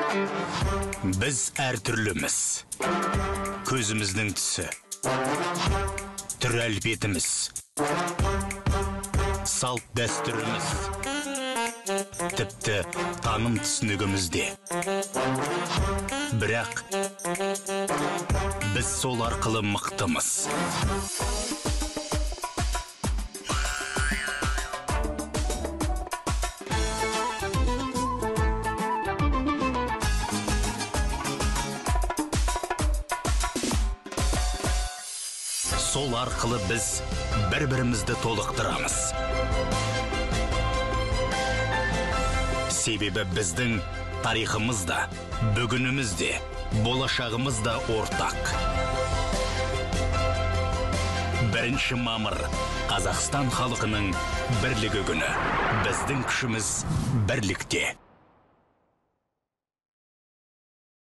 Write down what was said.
Біз әртүрліміз. Көзіміздің түсі, түр әлпетіміз, салт дәстүріміз, тіпті таным түсінігіміз де. Бірақ біз сол арқылы мықтымыз. Сол арқылы біз бір-бірімізді толықтырамыз. Себебі біздің тарихымыз да, бүгініміз де, болашағымыз да ортақ. 1 мамыр Қазақстан халқының бірлігі күні. Біздің күшіміз бірлікте.